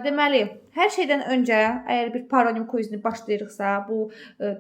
Deməli, hər şeydən öncə əgər bir paronim quizini başlayırıqsa, bu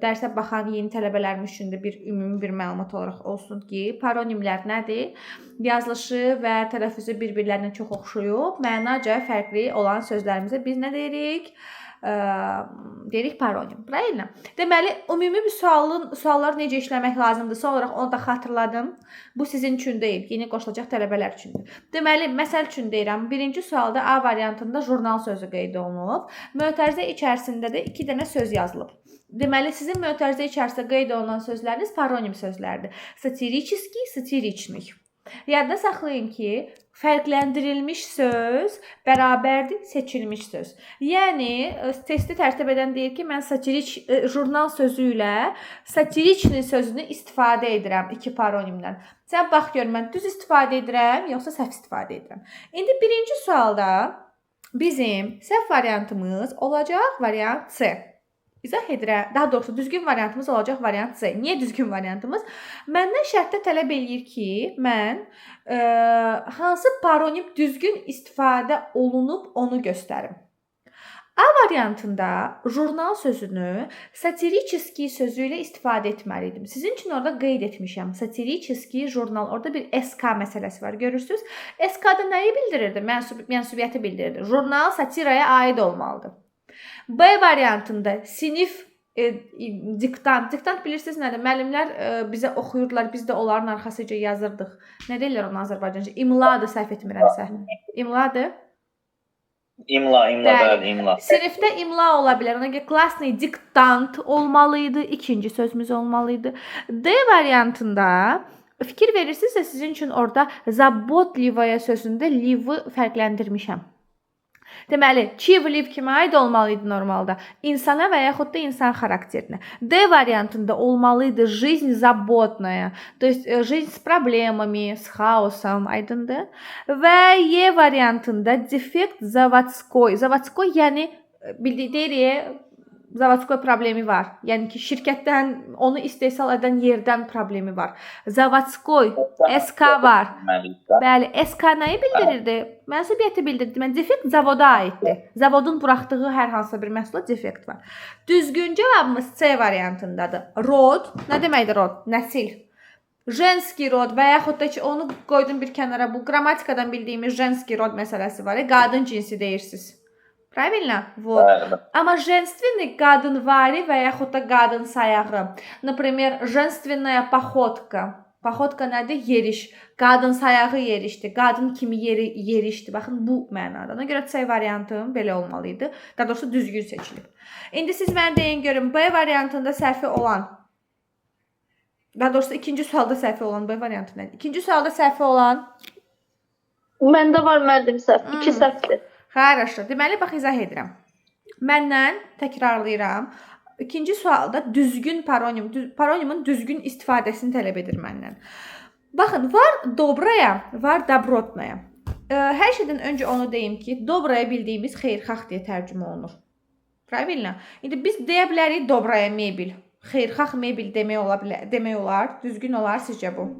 dərsə baxan yeni tələbələrimiz üçün də bir ümumi bir məlumat olaraq olsun ki, paronimlər nədir? Yazılışı və tələffüzü bir-birlərinə çox oxşayıb, mənaca fərqli olan sözlərimizə biz nə deyirik? Deyirik paronim. Правильно? Deməli, ümumi bir sualları necə işləmək lazımdır? Son olaraq onu da xatırladım. Bu sizin üçün deyil, yeni qoşulacaq tələbələr üçündür. Deməli, məsəl üçün deyirəm, birinci sualda A variantında jurnal sözü qeyd olunub. Mötərizə içərisində də 2 dənə söz yazılıb. Deməli, sizin mötərizə içərisində qeyd olunan sözləriniz paronim sözlərdir. Satiriçiski, satiriçnik. Yadda saxlayın ki, fərqləndirilmiş söz bərabərdir seçilmiş söz. Yəni testi tərtib edən deyir ki, mən satirik jurnal sözü ilə satiriçni sözünü istifadə edirəm iki paronimdən. Sən bax gör, mən düz istifadə edirəm, yoxsa səhv istifadə edirəm. İndi birinci sualda bizim səhv variantımız olacaq variant C. İzah edirəm. Daha doğrusu düzgün variantımız olacaq variant C. Niyə düzgün variantımız? Məndən şərtdə tələb eləyir ki, mən hansı paronim düzgün istifadə olunub onu göstərim. A variantında jurnal sözünü satiriçiski sözü ilə istifadə etməli idim. Sizin üçün orada qeyd etmişəm. Satiriçiski jurnal. Orada bir SK məsələsi var. Görürsüz? SK-da nəyi bildirirdi? Mənsubiyyəti bildirirdi. Jurnal satiraya aid olmalıdır. B variantında sinif diktant. Diktant bilirsiniz nədir? Müəllimlər bizə oxuyurdular, biz də onların arxasıca yazırdıq. Nə deyirlər ona Azərbaycanca? İmladır, səhv etmirəmsə. İmladır. İmla, imla, Bəli. bəli, imla. Sinifdə imla ola bilər. Ona görə klassный diktant olmalı idi. İkinci sözümüz olmalı idi. D variantında fikir verirsinizsə sizin üçün orada заботливая sözündə liv-i fərqləndirmişəm. Deməli, çiv-liv kimə aid olmalı idi normalda? İnsana və yaxud da insan xarakterinə. D variantında olmalı idi жизнь заботная, то есть жизнь с проблемами, с хаосом, aydındır? Və Y variantında defekt заводской. Заводской, yəni bildik deyirik, заводской problemi var. Yəni ki, şirkətdən onu istehsal edən yerdən problemi var. Заводской SK var. Bəli, SK nəyi bildirirdi? Mənsubiyyəti bildirirdi. Deməli, defekt zavoda aiddir. Zavodun buraxdığı hər hansısa bir məhsula defekt var. Düzgün cavabımız C variantındadır. Rod, nə deməkdir rod? Nəsil. Женский rod və yaxud da ki, onu qoydum bir kənara. Bu qrammatikadan bildiyimiz женский rod məsələsi var. Qadın cinsi deyirsiniz. Правильно? Вот. Bəli. Amma женственный qadınvari və yaxud da qadın sayağı. Например, женственная походка. Походка nədir? Yeriş. Qadın sayağı yerişdir. Qadın kimi yerişdir. Baxın bu mənada. Ona görə C variantım belə olmalı idi. Daha doğrusu düzgün seçilib. İndi siz mənə deyin görün B variantında səhvi olan, daha doğrusu ikinci sualda səhvi olan B variantı nədir? İkinci sualda səhvi olan. Məndə var müəllim səhv. İki səhvdir. Хорошо. Deməli, bax izah edirəm. Məndən təkrarlayıram. İkinci sualda düzgün paronim, paronimin düzgün istifadəsini tələb edir məndən. Baxın, var dobraya, var dobrotnaya. Hər şeydən öncə onu deyim ki, dobraya bildiyimiz xeyirxah deyə tərcümə olunur. Правильно? İndi biz deyə bilərik dobraya mebel. Xeyirxah mebel demək ola bilər, demək olar. Düzgün olar sizcə bu?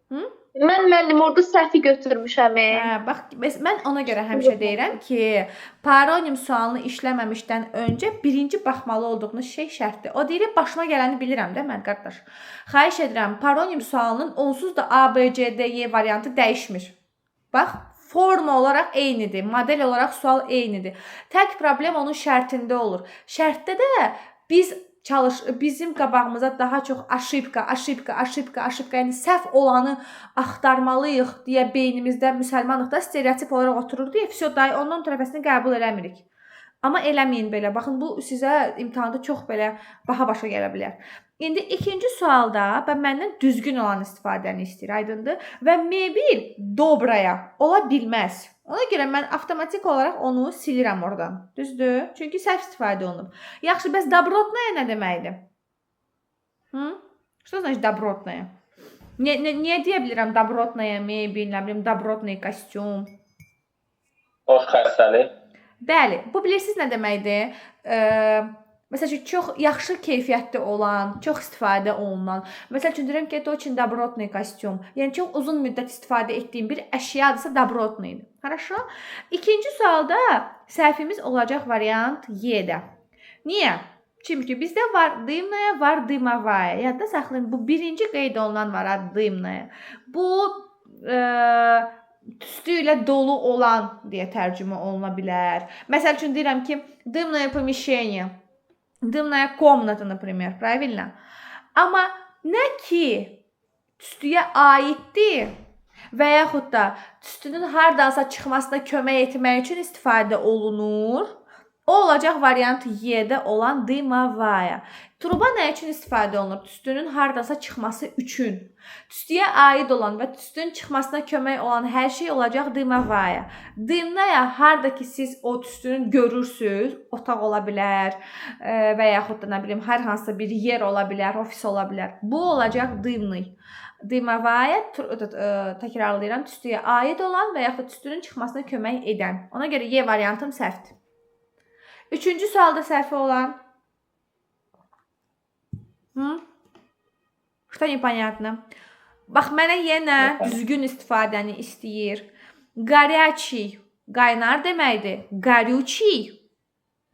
Hı? Mən müəllim orada səhvi götürmüşəm. Hə, bax mən ona görə həmişə deyirəm ki, paronim sualını işləməmişdən öncə birinci baxmalı olduğunuz şey şərtdir. O deyir, başıma gələni bilirəm də mən qardaş. Xahiş edirəm, paronim sualının onsuz da A, B, C, D, Y variantı dəyişmir. Bax, forma olaraq eynidir, model olaraq sual eynidir. Tək problem onun şərtində olur. Şərtdə də bizim qabağımıza daha çox ошибка, ошибка, ошибка, ошибка, yəni səhv olanı axtarmalıyıq deyə beynimizdə müsəlmanlıqda stereotip olaraq oturur deyə всё, day ondan tərəfəsini qəbul eləmirik. Amma eləməyin belə. Baxın, bu sizə imtahanda çox belə baha başa gələ bilər. İndi ikinci sualda və məndən düzgün olan istifadəni istəyir, aydındır? Və mebel dobraya ola bilməz. Ona görə mən avtomatik olaraq onu silirəm oradan. Düzdür? Çünki səhv istifadə olunub. Yaxşı, bəs dobrotnaya nə deməkdir? Hı? Что значит добротная? Niyə deyə bilirəm добротная mebel, nə bilim, добротный костюм? Xoş xəstəli. Bəli, bu bilirsiniz nə deməkdir? Məsəl üçün, çox yaxşı keyfiyyətli olan, çox istifadə olunan. Məsəl üçün, deyirəm ki, это очень добротный костюм. Yəni, çox uzun müddət istifadə etdiyim bir əşyadırsa, добротный. Хорошо? İkinci sualda səhvimiz olacaq variant Y-də. Niyə? Çünki bizdə var дымная, var дымовая. Yadda saxlayın, bu birinci qeyd olunan var ha, дымная. Bu tüstü ilə dolu olan deyə tərcümə oluna bilər. Məsəl üçün deyirəm ki, дымное помещение, дымная комната, например, правильно? Amma nə ki tüstüyə aiddir və yaxud da tüstünün hardansa çıxmasına kömək etmək üçün istifadə olunur, o olacaq variant Y-də olan дымовая. Truba nə üçün istifadə olunur? Tüstünün hardansa çıxması üçün. Tüstüyə aid olan və tüstünün çıxmasına kömək olan hər şey olacaq дымовая. Дымная harda ki siz o tüstünün görürsüz, otaq ola bilər və yaxud da nə bilim hər hansısa bir yer ola bilər, ofis ola bilər. Bu olacaq дымный. Дымовая təkrarlayıram, tüstüyə aid olan və yaxud da tüstünün çıxmasına kömək edən. Ona görə Y variantım səhvdir. Üçüncü sualda səhvi olan. Hı? Что непонятно? Bax, mənə yenə düzgün istifadəni istəyir. Горячий qaynar deməkdir. Горючий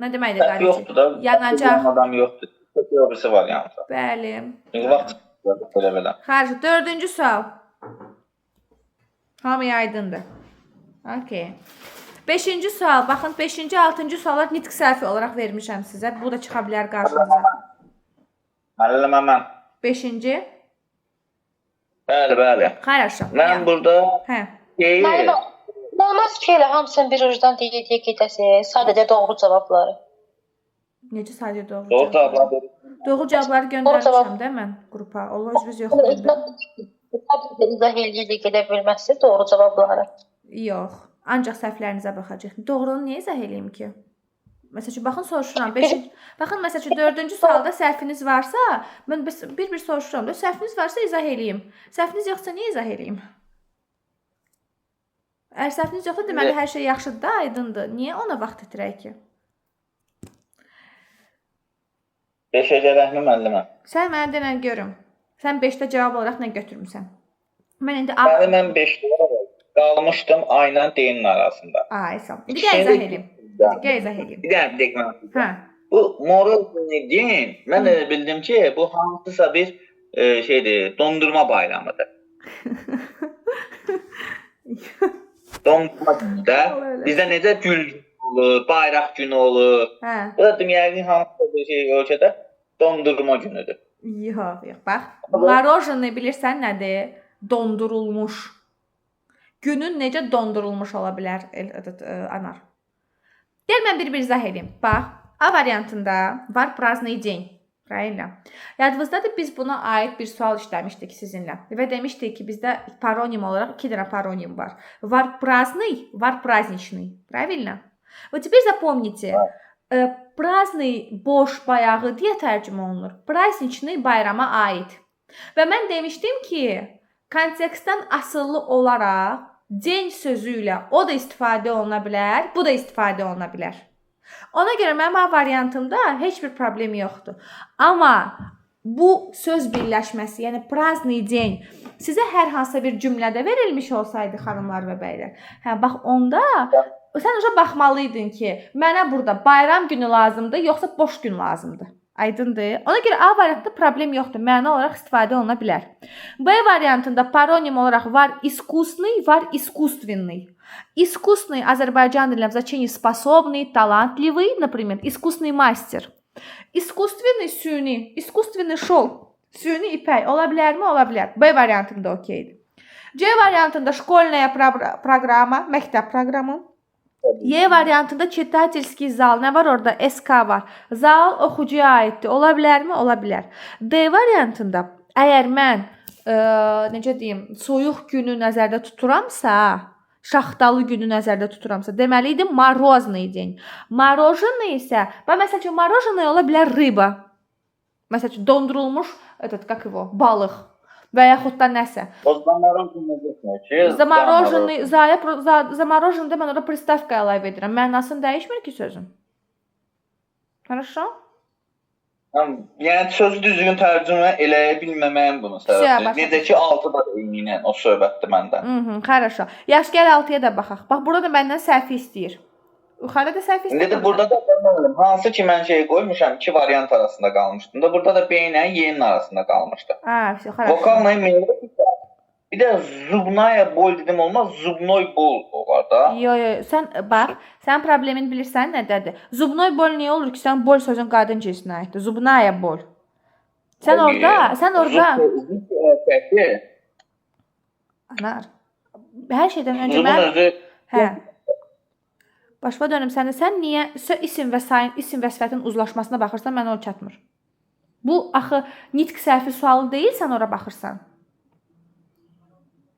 nə deməkdir Səhv горючий? Yoxdur da. Yanacaq. Adam yoxdur. O birisi var yalnız. Bəli. Çünki vaxt belə belə. Хорошо. Dördüncü sual. Hamıya aydındır. Okey. Beşinci sual. Baxın, beşinci, altıncı suallar nitq səhvi olaraq vermişəm sizə. Bu da çıxa bilər qarşınıza. Müəllimə mən. Beşinci. Bəli, bəli. Хорошо. Mən burada Hə. deyil. Müəllimə, olmaz ki, elə hamısını bir ucdan deyə-deyə gedəsiniz. Sadəcə doğru cavabları. Necə sadəcə doğru Doğru cavablar? cavablar verir. Doğru cavabları Doğru cavab. göndərmişəm də mən qrupa. Allah özünüz yoxdur. Sadəcə izah eləyə gedə bilməzsiniz doğru cavabları. Yox. Ancaq səhvlərinizə baxacağıq. Doğrunu niyə izah eləyim ki? Məsəl üçün, baxın, soruşuram. Beşinci, baxın, məsəl üçün, dördüncü sualda səhviniz varsa, mən bir-bir soruşuram da, səhviniz varsa izah eləyim. Səhviniz yoxsa niyə izah eləyim? Əgər səhviniz yoxdur, deməli hər şey yaxşıdır da, aydındır. Niyə ona vaxt itirək ki? Beşə gələkmi müəllimə? Sən mənə denən görüm. Sən 5-də cavab olaraq nə götürmüsən? Mən indi A Bəli, mən 5-də qalmışdım A ilə D-nin arasında. Ay, sağ ol. İndi gəl izah eləyim. İndi gəl izah eləyim. Bir dənə, bir dəqiqə mən. Hə. Bu Мороженый день, mən elə bildim ki, bu hansısa bir şeydir, dondurma bayramıdır. Dondurma günü də. Ola bilər. Bizdə necə gül günü olur, bayraq günü olur. Hə. Bu da yəqin hansısa bir şey ölkədə dondurma günüdür. Yox, yox. Bax, мороженое bilirsən nədir? Dondurulmuş. Günün necə dondurulmuş ola bilər, Anar? Gəl mən bir-bir izah edeyim. Bax, A variantında var праздный день. Правильно? Yadınızdadır, biz buna aid bir sual işləmişdik sizinlə və demişdik ki, bizdə paronim olaraq iki dənə paronim var. Var праздный, var праздничный. Правильно? Вот теперь запомните, праздный boş, bayağı deyə tərcümə olunur. Праздничный bayrama aid. Və mən demişdim ki, kontekstdən asılı olaraq день sözü ilə o da istifadə oluna bilər, bu da istifadə oluna bilər. Ona görə mənim A variantımda heç bir problem yoxdur. Amma bu söz birləşməsi, yəni праздный день sizə hər hansısa bir cümlədə verilmiş olsaydı, xanımlar və bəylər, hə, bax onda sən уже baxmalıydın ki, mənə burada bayram günü lazımdır, yoxsa boş gün lazımdır. Aydındır? Ona görə A variantında problem yoxdur. Məna olaraq istifadə oluna bilər. B variantında paronim olaraq var искусный, var искусственный. Искусный Azərbaycan dilində в значении способный, талантливый, например, искусный мастер. Искусственный süni, искусственный шелк, süni ipək ola bilərmi? Ola bilər. B variantında okeydir. C variantında школьная программа, məktəb proqramı. Y variantında читательский зал. Nə var orada? SK var. Zal oxucuya aiddir. Ola bilərmi? Ola bilər. D variantında əgər mən necə deyim, soyuq günü nəzərdə tuturamsa, şaxtalı günü nəzərdə tuturamsa, deməli idi морозный день. Мороженое isə, bax məsəl üçün мороженое ola bilər рыба. Məsəl üçün dondurulmuş, этот, как его, balıq və yaxud da nəsə. O замороженный getmir ki. Замороженный, zaya замороженный mən orada приставка əlavə edirəm. Mənasını dəyişmir ki sözün. Хорошо? Yəni sözü düzgün tərcümə eləyə bilməməyim bunun səbəbidir. Başa Necə ki 6-da da eyni ilə o söhbətdir məndə. Хорошо. Yaxşı, gəl 6-ya da baxaq. Bax, burada da məndən səhvi istəyir. Yuxarıda da səhv istəyir. İndi də burada da bilmirəm. Hansı ki mən şey qoymuşam, iki variant arasında qalmışdım da. Burada da B ilə Y-nin arasında qalmışdı. Ha, всё, хорошо. Vokalla melodika. Bir də zubnaya bol dedim olmaz, zubnoy bol olar da. Yo, yo, sən bax, sənin problemin bilirsən nədədir? Zubnoy bol niyə olur ki, sən bol sözün qadın cinsinə aiddir. Zubnaya bol. Sən orada, sən orada Zub erkəkdir. Anar. Hər şeydən öncə Zubun mən özü hə. Başa dönüm səni. Sən niyə isim və sayın, isim və sifətin uzlaşmasına baxırsan, mənə o çatmır. Bu axı nitq səhvi sualı deyil, sən ora baxırsan.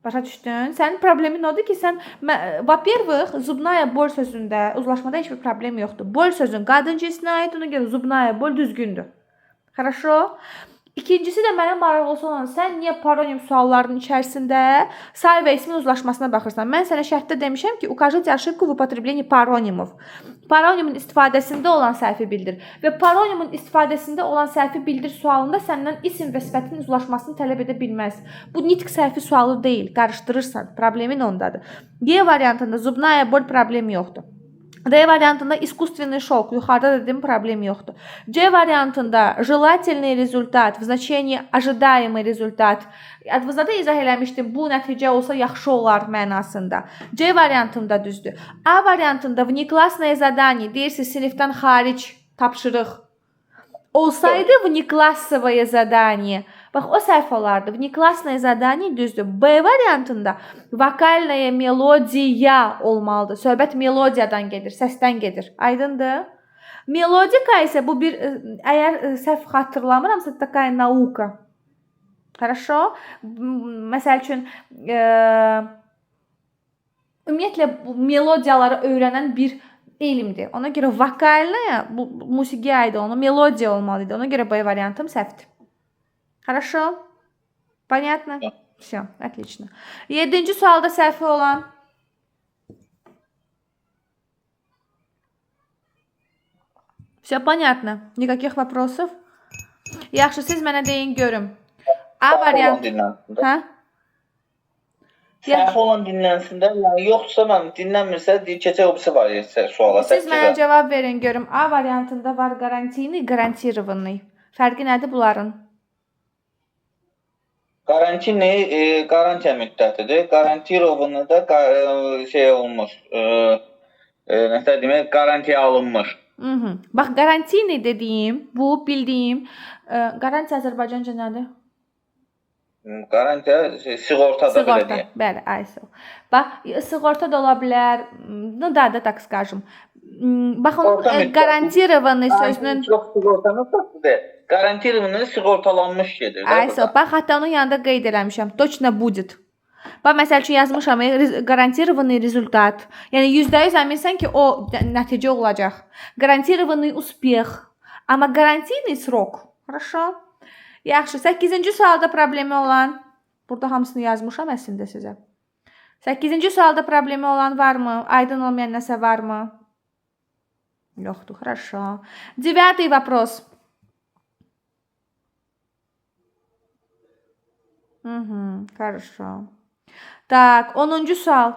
Başa düşdün? Sənin problemin odur ki, sən во-первых, zubnaya bol sözündə uzlaşmada heç bir problem yoxdur. Bol sözün qadın cinsinə aid, ona görə zubnaya bol düzgündür. Хорошо? İkincisi də mənə maraqlısı olan, sən niyə paronim suallarının içərisində say və ismin uzlaşmasına baxırsan? Mən sənə şərtdə demişəm ki, укажите ошибку в употреблении паронимов. Paronimin istifadəsində olan səhvi bildir. Və paronimin istifadəsində olan səhvi bildir sualında səndən isim və sifətin uzlaşmasını tələb edə bilməz. Bu nitq səhvi sualı deyil, qarışdırırsan. Problemin ondadır. G variantında zubnaya bol problemi yoxdur. D variantında искусственный шок, yuxarıda dedim problem yoxdur. C variantında желательный результат, в значении ожидаемый результат. Adınızda da izah eləmişdim, bu nəticə olsa yaxşı olar mənasında. C variantında düzdür. A variantında внеклассное задание, deyirsiniz sinifdən xaric tapşırıq. Olsaydı внеклассовое задание. Bax o səhv olardı. Внеклассное задание düzdür. B variantında vokalная melodiya olmalıdır. Söhbət melodiyadan gedir, səsdən gedir. Aydındır? Melodika isə bu bir əgər səhv xatırlamıramsa такая наука. Хорошо? Məsəl üçün ümumiyyətlə bu melodiyaları öyrənən bir elmdir. Ona görə vokalная bu musiqiyə aid olan melodiya olmalı idi. Ona görə B variantım səhvdir. Хорошо? Понятно? Всё, отлично. 7-ci sualda səhvi olan. Всё понятно? Никаких вопросов? Yaxşı, siz mənə deyin görüm. A variantı. Hə? Səhv olan dinlənsin də, yəni yoxsa mən dinlənmirsə, keçək o birisi var suala. Siz mənə cavab verin görüm. A variantında var garantiyni, garantirованный. Fərqi nədir bunların? Garantini garantiya müddətidir. Garantirovanı da şey olmuş, nə demək, garantiya alınmış. Bax, garantiyni dediyim, bu bildiyim, garantiya Azərbaycanca nədir? Garantiya sığorta da belə deyək. Bəli, ay sağ ol. Bax, sığorta da ola bilər, ну да, да, так скажем. Bax, onun garantirованный sözünün çox sığorta müddətidir. Garantirованный sığortalanmış gedir. Ay sağ ol. Bax, hətta onun yanında qeyd eləmişəm. Точно будет. Bax, məsəl üçün yazmışam, garantirованный результат. Yəni 100% əminsən ki, o nəticə olacaq. Garantirованный успех. Amma garantiyный срок. Хорошо? Yaxşı, 8-ci sualda problemi olan, burada hamısını yazmışam əslində sizə. 8-ci sualda problemi olan varmı? Aydın olmayan nəsə varmı? Yoxdur, хорошо. 9-й вопрос. Хорошо. Так, 10-cu sual.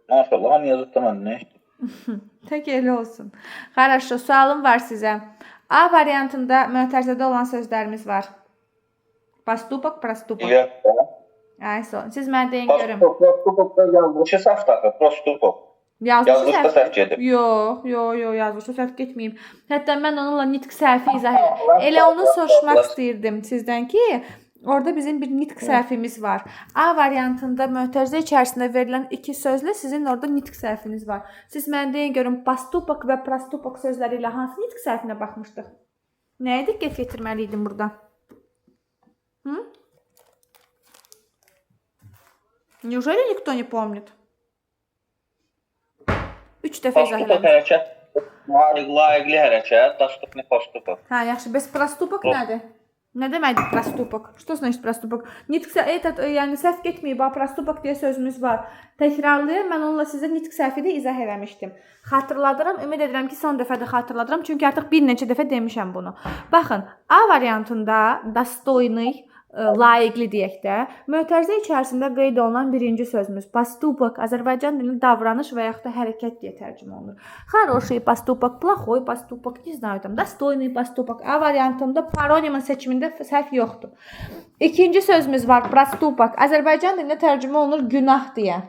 Maşallah, hamı yazıb da mən nə? Tək elə olsun. Хорошо, sualım var sizə. A variantında mötərizədə olan sözlərimiz var. Поступок, проступок. Ay, siz mənə deyin görüm. Prostupok yazılışı səhv axı, prostupok. Yazılışda səhv gedib. Yox, yox, yox, yazılışda səhv getməyib. Hətta mən onunla nitq səhvi izah edirəm. Elə onu soruşmaq istəyirdim sizdən ki, orada bizim bir nitq səhvimiz var. A variantında mötərizə içərisində verilən iki sözlə sizin orada nitq səhviniz var. Siz mənə deyin görüm, поступок və prostupok sözləri ilə hansı nitq səhvinə baxmışdıq? Nəyə diqqət yetirməli idim burada? Hı? Неужели никто не помнит? 3 dəfə izah Поступок eləmişdim. hərəkət, layiqli hərəkət, доступный поступок. Hə, yaxşı. Bəs prostupok nədir? Nə deməkdir prostupok? Что значит проступок? Nitq этот, yəni səhv getməyib, ha, prostupok deyə sözümüz var. Təkrarlayıram, mən onunla sizə nitq səhvi də izah eləmişdim. Xatırladıram, ümid edirəm ki, son dəfə də xatırladıram, çünki artıq bir neçə dəfə demişəm bunu. Baxın, A variantında достойный, layiqli deyək də, mötərizə içərisində qeyd olunan birinci sözümüz поступок Azərbaycan dilində davranış və yaxud da hərəkət deyə tərcümə olunur. Хороший поступок, плохой поступок, не знаю там, достойный поступок. A variantında paronimin seçimində səhv yoxdur. İkinci sözümüz var, проступок. Azərbaycan dilində tərcümə olunur günah deyə.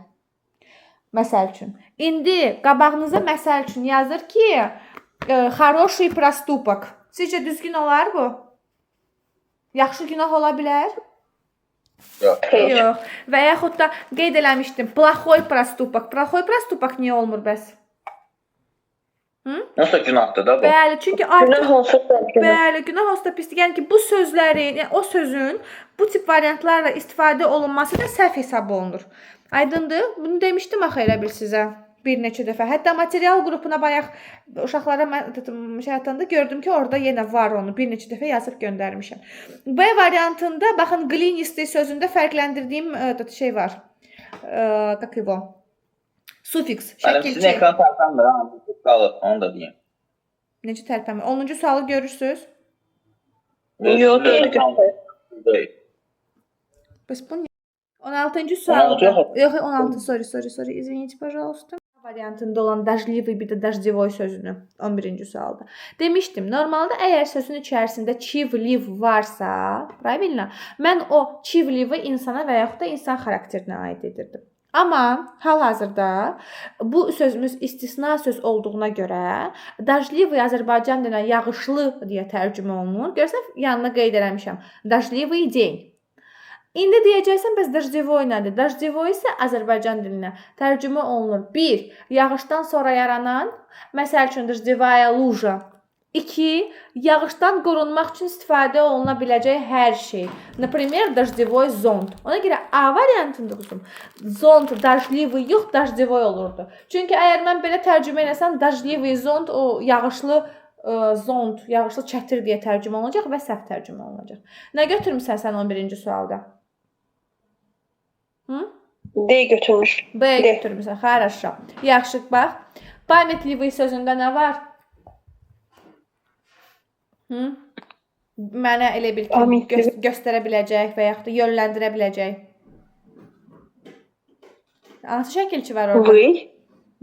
Məsəl üçün. İndi qabağınıza məsəl üçün yazır ki, хороший проступок. Sizcə düzgün olar bu? Yaxşı günah ola bilər? Yox. Xeyr. Yox. Və yaxud da qeyd eləmişdim, плохой проступок. Плохой проступок niyə olmur bəs? Nasıl günahdır da bu? Bəli, çünki artıq Günah olsa da günah. Bəli, günah olsa da pisdir. Yəni ki, bu sözlərin, yəni o sözün bu tip variantlarla istifadə olunması da səhv hesab olunur. Aydındır? Bunu demişdim axı elə bil sizə bir neçə dəfə. Hətta material qrupuna bayaq uşaqlara mən şey atanda gördüm ki, orada yenə var, onu bir neçə dəfə yazıb göndərmişəm. B variantında baxın, глинистый sözündə fərqləndirdiyim şey var. Как его? Sufiks, Mənim sizin şəkilçi. ekran tərpənmir ha, bu qalır, onu da deyim. Necə tərpənmir? 10-cu sualı görürsüz? Yox, Sizin düz ekran deyil. Bəs bu nə? 16-cı sualda. 16 yox. Yox, 16, sorry, sorry, sorry. Извините, пожалуйста. Variantında olan дождливый, bir də дождевой sözünü 11-ci sualda. Demişdim, normalda əgər sözün içərisində çiv, liv varsa, правильно? Mən o çiv, livi insana və yaxud da insan xarakterinə aid edirdim. Amma hal-hazırda bu sözümüz istisna söz olduğuna görə дождливый Azərbaycan dilinə yağışlı deyə tərcümə olunur. Görürsən, yanına qeyd eləmişəm. Дождливый день. İndi deyəcəksən, bəs дождевой nədir? Дождевой isə Azərbaycan dilinə tərcümə olunur. 1. Yağışdan sonra yaranan, məsəl üçün дождевая лужа. 2. Yağışdan qorunmaq üçün istifadə oluna biləcək hər şey. Например, дождевой зонт. Ona görə A variantında, quzum, зонт дождливый yox, дождевой olurdu. Çünki əgər mən belə tərcümə eləsəm, дождливый зонт o yağışlı zont, yağışlı çətir deyə tərcümə olunacaq və səhv tərcümə olunacaq. Nə götürmüsən sən 11-ci sualda? Hı? D götürmüş. B D. götürmüsən. Хорошо. Yaxşı, bax. Памятливый sözündə nə var? Hı? Mənə elə bil ki, Памятливый. göstərə biləcək və yaxud da yönləndirə biləcək. Hansı şəkilçi var orada? Vy.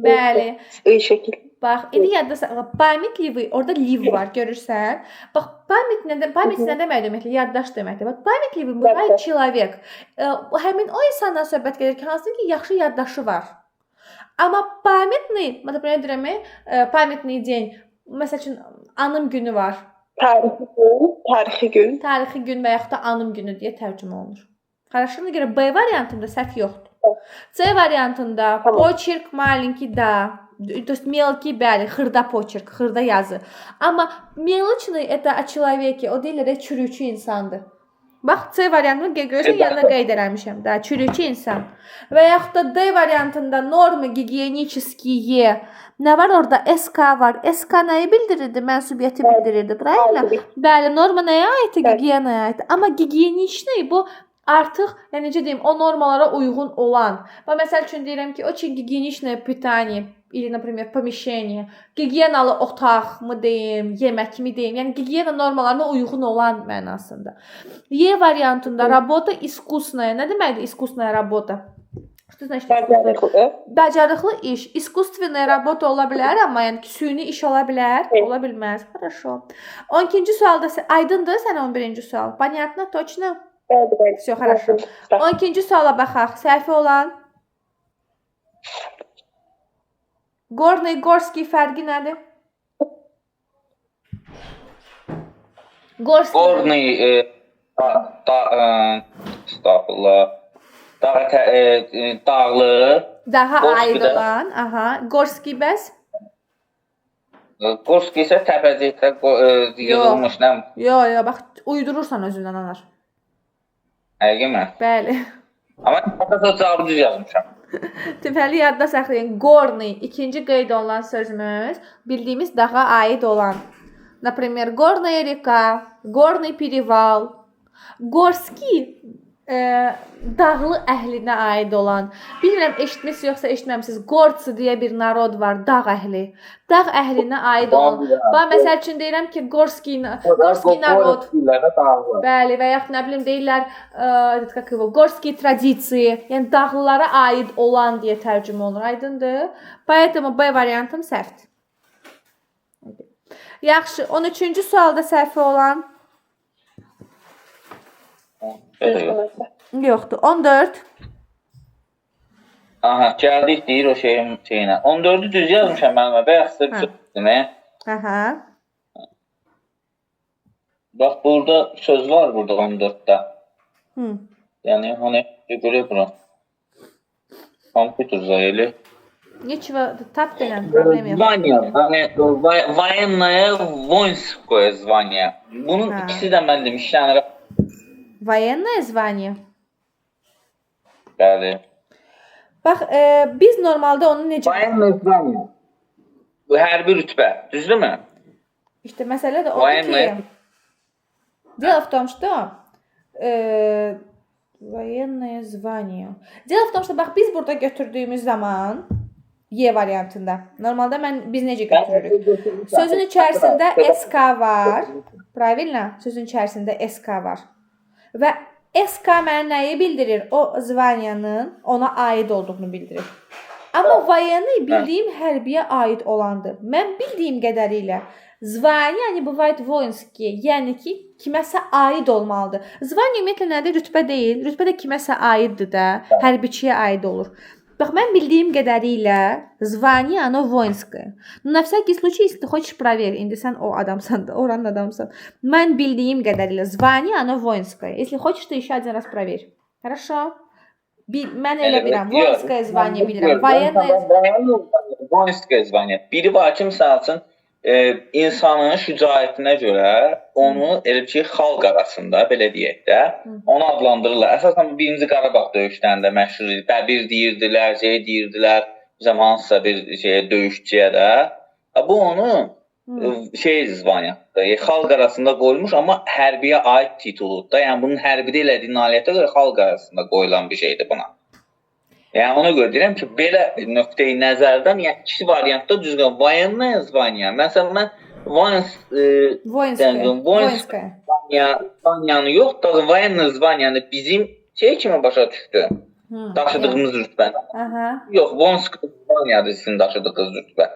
Bəli. I şəkil. Bax, indi yadda saxla. Памятливый, orada liv var, görürsən? Bax, память nə də, память nə deməkdir ümumiyyətlə? Yaddaş deməkdir. Bax, памятливый бывает Yaddaş. человек. Həmin o insandan söhbət gedir ki, hansı ki, yaxşı yaddaşı var. Amma памятный, например, deyirəm, памятный день, məsəl üçün anım günü var. Tarixi gün. Tarixi gün. Tarixi gün və yaxud da anım günü deyə tərcümə olunur. Хорошо, ona görə B variantında səhv yoxdur. C variantında Tamam. почерк маленький, да. То есть мелкий, bəli, xırda почерк, xırda yazı. Amma мелочный это о человеке, o deyirlər çürükçü insandır. Bax, C variantını görürsən, yanına qeyd eləmişəm də, çürükçü insan. Və yaxud da D variantında нормы гигиенические. Nə var orada? SK var. SK nəyi bildirirdi? Mənsubiyyəti bildirirdi, правильно? Bəli, norma nəyə aiddir? Bəli. Gigiyenaya aiddir. Amma гигиеничный bu artıq, yəni necə deyim, o normalara uyğun olan. Bax, məsəl üçün deyirəm ki, очень гигиеничное питание или, например, помещение. Gigiyenalı otaq mı deyim, yemək mi deyim, yəni gigiyena normalarına uyğun olan mənasında. E variantında работа искусная. Nə deməkdir искусная работа? Что значит искусная? Bacarıqlı. Bacarıqlı iş, искусственная работа ola bilər, amma yəni ki, süni iş ola bilər, Evet. ola bilməz. Хорошо. 12-ci sualda aydındır sənə 11-ci sual. Понятно, точно? Bəli, bəli. Всё, хорошо. 12-ci suala baxaq. Səhvi olan. Горный, Gorski fərqi nədir? Gorski. Gorный da, estağfurullah. Dağ dağlı. Daha Gorski aid də. olan, aha. Gorski bəs? Gorski isə təpəcikdə yığılmış nə? Yo, yo, bax, uydurursan özündən, Anar. Həqiqmi? Bəli. Amma əsas cavabı düz yazmışam. Deməli, yadda saxlayın. Горный ikinci qeyd olunan sözümüz bildiyimiz dağa aid olan. Например, горная река, горный перевал. Gorski dağlı əhlinə aid olan, bilmirəm eşitmisiniz yoxsa eşitməmisiniz, Gortsi deyə bir narod var, dağ əhli. Dağ əhlinə aid olan. Bax, məsəl üçün deyirəm ki, Gorski narod. Bəli, və yaxud nə bilim deyirlər, как его, Gorski tradisiya, yəni dağlılara aid olan deyə tərcümə olunur. Aydındır? Поэтому B variantım səhvdir. Yaxşı, 13-cü sualda səhvi olan yoxdur. 14. Aha, gəldik deyir o şeyin şeyinə. 14-ü düz yazmışam müəllimə. Bayaq sizə bir söz dedim. Aha. Bax burada söz var burada 14-də. Yəni hani görə bura. Kompüter zayeli. Ничего, tap denən problem yox. Звание, yəni военное, воинское звание. Bunun ikisi də mən demişəm. Военное звание. Bəli. Bax, biz normalda onu necə... Военное звание. Bu hərbi rütbə, düzdürmü? İşte məsələ də odur ki... Дело в том, что военное звание. Дело в том, что bax biz burada götürdüyümüz zaman Y variantında. Normalda biz necə götürürük? Sözün içərisində SK var. Правильно? Sözün içərisində SK var. Və SK mənə nəyi bildirir? O zvaniyanın ona aid olduğunu bildirir. Amma военный bildiyim hərbiyə aid olandır. Mən bildiyim qədərilə звание, yəni бывает воинский, yəni ki, kiməsə aid olmalıdır. Звание ümumiyyətlə nədir? Rütbə deyil. Rütbə də kiməsə aiddir də, hərbiçiyə aid olur. Bax, mən bildiyim qədərilə звание, оно воинское. На всякий случай, если ты хочешь, проверь. İndi sən o adamsan da, oranın adamsan. Mən bildiyim qədərilə звание, оно воинское. Если хочешь, ты еще один раз проверь. Хорошо? Mən elə bilirəm. Воинское звание bilirəm. Воинское звание. Biri var ki, misal üçün, insanın şücaətinə görə onu elə bir şey xalq arasında, belə deyək də, onu adlandırırlar. Əsasən birinci Qarabağ döyüşlərində məşhur idi. Bəbir deyirdilər, şey deyirdilər, bizəm hansısa bir şeyə, döyüşçüyə də. Bu onun şey zvaniyadır. Xalq arasında qoyulmuş, amma hərbiyə aid tituludur da. Yəni bunun hərbidə elədiyi nailiyyətə görə xalq arasında qoyulan bir şeydir buna. Yəni ona görə deyirəm ki, belə nöqteyi nəzərdən, yəni ikisi variantda düzgün. Военное звание. Məsələn, mən воинское звание yox, da военное звание bizim şey kimi başa düşdü. Daşıdığımız rütbəni. Yox, воинское звание-dır sizin daşıdığınız rütbə.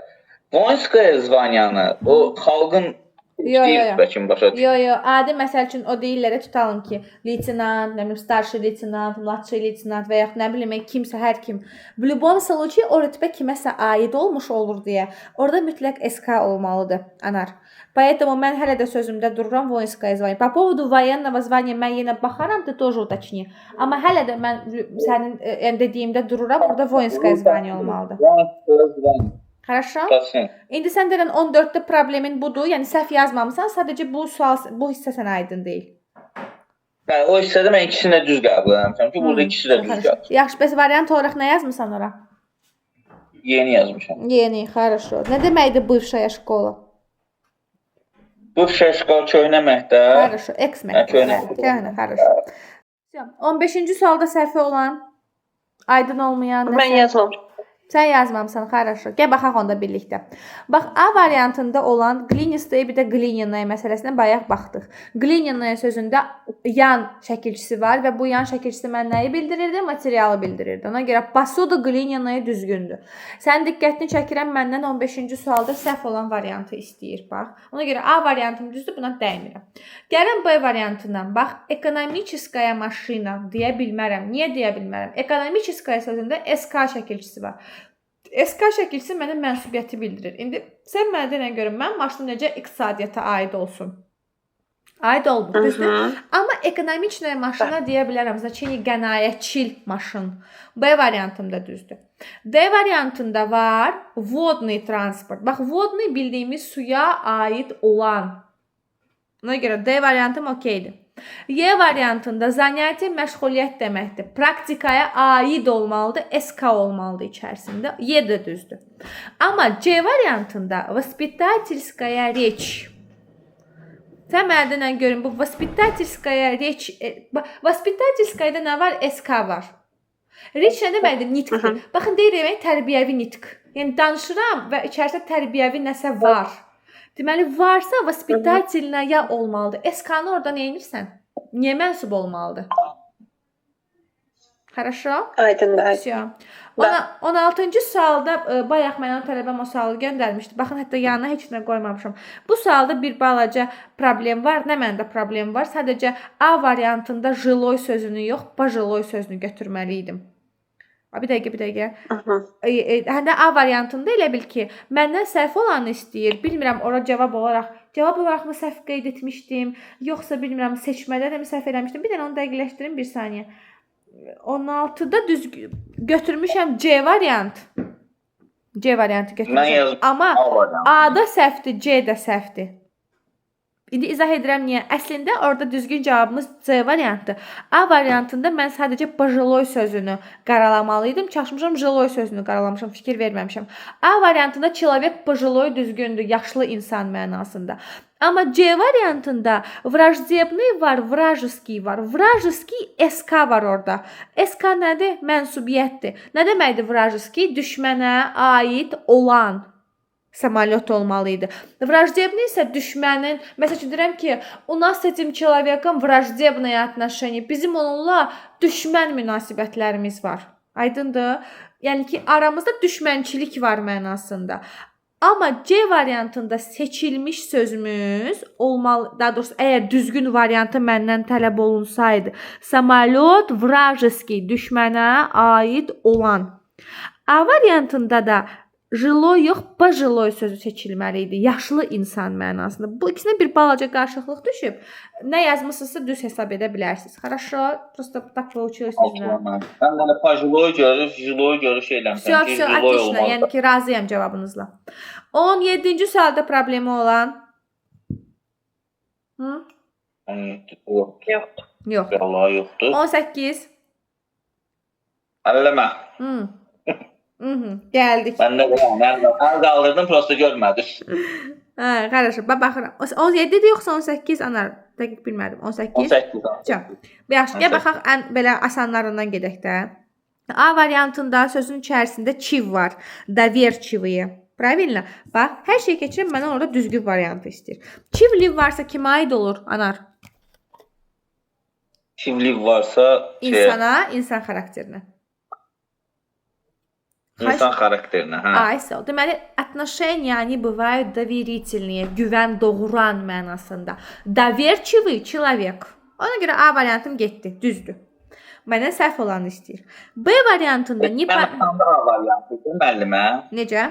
Воинское звание-ni o xalqın rütbə kimi başa düşdü. Yo, yo, adi məsəl üçün o deyirlərə tutalım ki, leytenant, nə bilim, starşi leytenant, mladşi leytenant və yaxud nə bilim, kimsə, hər kim. В любом случае, o rütbə kiməsə aid olmuş olur deyə, orada mütləq SK olmalıdır, Anar. Поэтому mən hələ də sözümdə dururam воинское звание. По поводу военного звания mən yenə baxaram, ты тоже уточни. Amma hələ də mən sənin dediyimdə dururam, orada воинское звание olmalıdır. Хорошо? İndi sən deyirən 14-də problemin budur, yəni səhv yazmamısan, sadəcə bu sual, bu hissə sənə aydın deyil. Bəli, o hissədə mən ikisini də düz qəbul eləmişəm ki, burada ikisi də düz qəbul. Yaxşı, bəs variant olaraq nə yazmısan ora? Yeni yazmışam. Yeni, хорошо. Nə deməkdir бывшая школа? Бывшая школа köhnə məktəb. Хорошо, ex məktəb. Köhnə, хорошо. 15-ci sualda səhvi olan, aydın olmayan nəsə? Mən yazmamışam. Sən yazmamısan, хорошо. Gəl baxaq onda birlikdə. Bax, A variantında olan qlinistaya bir də qlininaya məsələsinə bayaq baxdıq. Qlininaya sözündə yan şəkilçisi var və bu yan şəkilçisi mən nəyi bildirirdi? Materialı bildirirdi. Ona görə posuda qlininaya düzgündür. Sənin diqqətini çəkirəm, məndən 15-ci sualda səhv olan variantı istəyir, bax. Ona görə A variantım düzdür, buna dəymirəm. Gəlin B variantından, bax, ekonomiçeskaya maşina deyə bilmərəm. Niyə deyə bilmərəm? Ekonomiçeskaya sözündə SK şəkilçisi var. SK şəkilçisi mənə mənsubiyyəti bildirir. İndi sən mənə denən görüm, mən maşınım necə iqtisadiyyata aid olsun? Aid olmur, düzdür? Amma ekonomiçnaya maşına deyə bilərəm. Значение qənaətçil maşın. B variantım da düzdür. D variantında var vodный transport. Bax, vodный bildiyimiz suya aid olan. Ona görə D variantım okeydir. Y variantında zanятие məşğuliyyət deməkdir. Praktikaya aid olmalıdır, SK olmalıdır içərisində. Y də düzdür. Amma C variantında воспитательская reç. Sən mənə denən görün bu воспитательская речь, воспитательская-da nə var? SK var. Reç nə deməkdir? Nitqdir. Baxın deyirəm, tərbiyəvi nitq. Yəni danışıram və içərisində tərbiyəvi nəsə var. Deməli varsa воспитательная olmalıdır. SK-nı orada nə edirsən? Niyə mənsub olmalıdır? Хорошо? Aydındır. Aydın. Всё. 16-cı sualda bayaq mənim tələbəm o sualı göndərmişdi. Baxın, hətta yanına heç nə qoymamışam. Bu sualda bir balaca problem var. Nə məndə problem var? Sadəcə A variantında жилой sözünü yox, пожилой sözünü götürməli idim. A, bir dəqiqə, bir dəqiqə. Həm də A variantında elə bil ki, məndən səhv olanı istəyir. Bilmirəm ora cavab olaraq mı səhv qeyd etmişdim, yoxsa bilmirəm seçmədə də mi səhv eləmişdim. Bir dənə onu dəqiqləşdirim bir saniyə. 16-da düz götürmüşəm C variant. C variantı Mən götürmüşəm. yazdım. Amma A variantı. A-da səhvdir, C də səhvdir. İndi izah edirəm niyə. Əslində orada düzgün cavabımız C variantıdır. A variantında mən sadəcə пожилой sözünü qaralamalı idim. Çaşmışam, жилой sözünü qaralamışam, fikir verməmişəm. A variantında человек пожилой düzgündür, yaşlı insan mənasında. Amma C variantında враждебный var, вражеский var. Вражеский SK var orada. SK nədir? Mənsubiyyətdir. Nə deməkdir вражеский? Düşmənə aid olan самолет olmalı idi. Враждебный isə düşmənin, məsəl üçün deyirəm ki, у нас с этим человеком враждебные отношения. Bizim onunla düşmən münasibətlərimiz var. Aydındır? Yəni ki, aramızda düşmənçilik var mənasında. Amma C variantında seçilmiş sözümüz olmalı, daha doğrusu əgər düzgün variantı məndən tələb olunsaydı, самолет вражеский, düşmənə aid olan. A variantında da жилой yox, пожилой sözü seçilməli idi. Yaşlı insan mənasında. Bu ikisinə bir balaca qarışıqlıq düşüb. Nə yazmısınızsa düz hesab edə bilərsiniz. Хорошо, просто так получилось, не знаю. Mən də elə пожилой görür, жилой görür şey eləmişəm Всё, ki, всё, жилой отлично. olmalıdır. Yəni ki, razıyam cavabınızla. 17-ci sualda problemi olan? Hı? 17 yoxdur. Yox. Yox. Vallahi yoxdur. 18. Əlləmə. Hı. Mhm. Gəldik. Mən də yəni, əl qaldırdım, prosta görmədim. Hə, qardaşım, bax baxıram. 17-dir yoxsa 18 anar? Dəqiq bilmədim. 18. 18. Всё. Yaxşı, gəl 18. baxaq ən belə asanlarından gedək də. A variantında sözün içərisində çiv var. Доверчивые. Правильно? Bax, hər şey keçirəm, məndən orada düzgün variantı istəyir. Çivliv varsa kimə aid olur, Anar? Çivliv varsa şey, İnsana, insan xarakterinə. İnsan xarakterinə, hə. Ay, sağ ol. Deməli, отношения они бывают доверительные, güvən doğuran mənasında. Доверчивый человек. Ona görə A variantım getdi, düzdür. Məndən səhv olanı istəyir. B variantında Mən не asandı A variantı idi, müəllimə. Necə?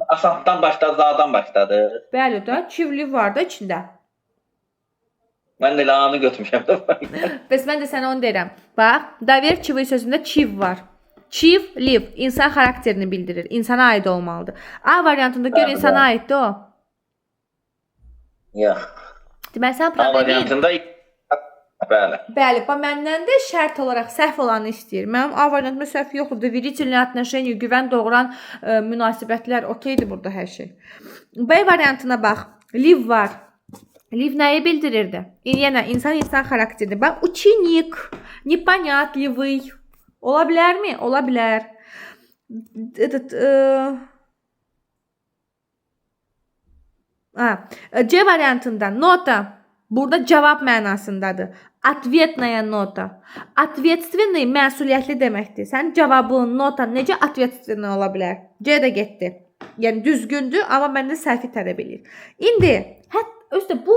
Asandan başladı, A-dan başladı. Bəli də, çivli var da içində. Mən də elə A-nı götürmüşəm də. Bəs mən də sənə onu deyirəm. Bax, доверчивый sözündə çiv var. Çiv, liv insan xarakterini bildirir. İnsana aid olmalıdır. A variantında gör Bəli, insana bəli. aiddir o. Yox. Deməli sən A problemin variantında bəli. Bəli, bax məndən də şərt olaraq səhv olanı istəyir. Mənim A variantımda səhv yoxdur. Доверительные отношения, güvən doğuran münasibətlər okeydir burada hər şey. B variantına bax. Liv var. Liv nəyi bildirirdi? Yenə insan insan xarakteridir. Bax, ученик, непонятливый. Ola bilərmi? Ola bilər. Этот, ha, C variantında nota burada cavab mənasındadır. Ответная нота. Ответственный məsuliyyətli deməkdir. Sənin cavabın, notan necə ответственный ola bilər? C də getdi. Yəni düzgündür, amma məndə səhvi tələb eləyir. İndi hətta özü də bu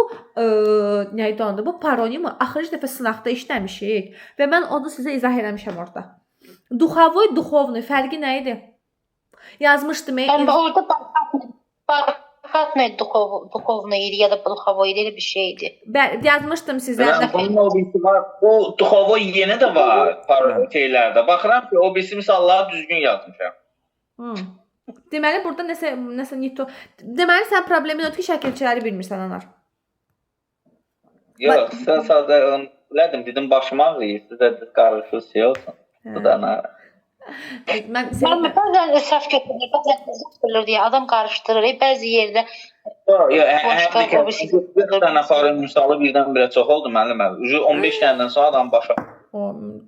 nə idi onda? Bu paronimi axırıncı dəfə sınaqda işləmişik və mən onu sizə izah eləmişəm orada. Духовой, духовный fərqi nə idi? Yazmışdım. Yəni orada бархатный духовный idi ya da духовой idi, elə bir şey idi. Bəli, yazmışdım sizə. Mən bunun o birisi var. O duxovoy yenə də var şeylərdə. Baxıram ki, o birisi misalları düzgün yazmışam. Deməli burada nəsə не то. Deməli sən problemin odur ki, şəkilçiləri bilmirsən anar. Yox, sən sadə onu bilədim, dedim başım ağrıyır, sizə də qarışır şey olsun. Hə. Bu da narahat. Mən Mən sən bəzən səhv götürülür, bəzən səhv götürülür deyə adam qarışdırır. Bəzi yerdə Yox, həm Başqa də o birisi- ki, 40 dənə paronim misalı birdən-birə çox oldu müəllim. 15 dənədən sonra adam başa. O,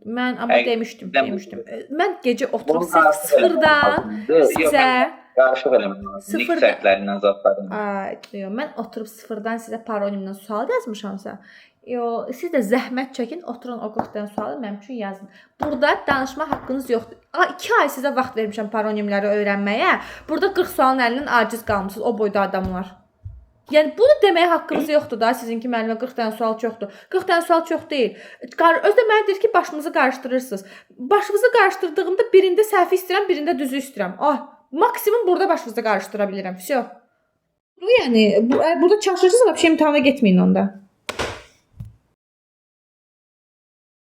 mən amma Həqiqətən demişdim, bu- demişdim. Mən gecə oturub Bunu sırf qarışıq eləmək sıfırdan lazımdır. Yox, sizə mən qarışıq eləmək lazımdır. Nik Sıfırdan- səhvlərindən zadlarından. Ay, yox, mən oturub sıfırdan sizə paronimdən sual yazmışamsa, yo, siz də zəhmət çəkin, oturun o 40 dənə sualı mənim üçün yazın. Burada danışma haqqınız yoxdur. 2 ay sizə vaxt vermişəm paronimləri öyrənməyə. Burada 40 sualın əlindən aciz qalmısınız o boyda adamlar. Yəni bunu deməyə haqqınız yoxdur da, sizinki müəllimə 40 dənə sual çoxdur. 40 dənə sual çox deyil. Özü də mənə deyir ki, başımızı qarışdırırsınız. Başınızı qarışdırdığımda birində səhvi istəyirəm, birində düzü istəyirəm. Ah, maksimum burada başınızı qarışdıra bilirəm. Vəsə. Bu yəni bu, burada çaşırsınızsa vəbşə imtahana getməyin onda.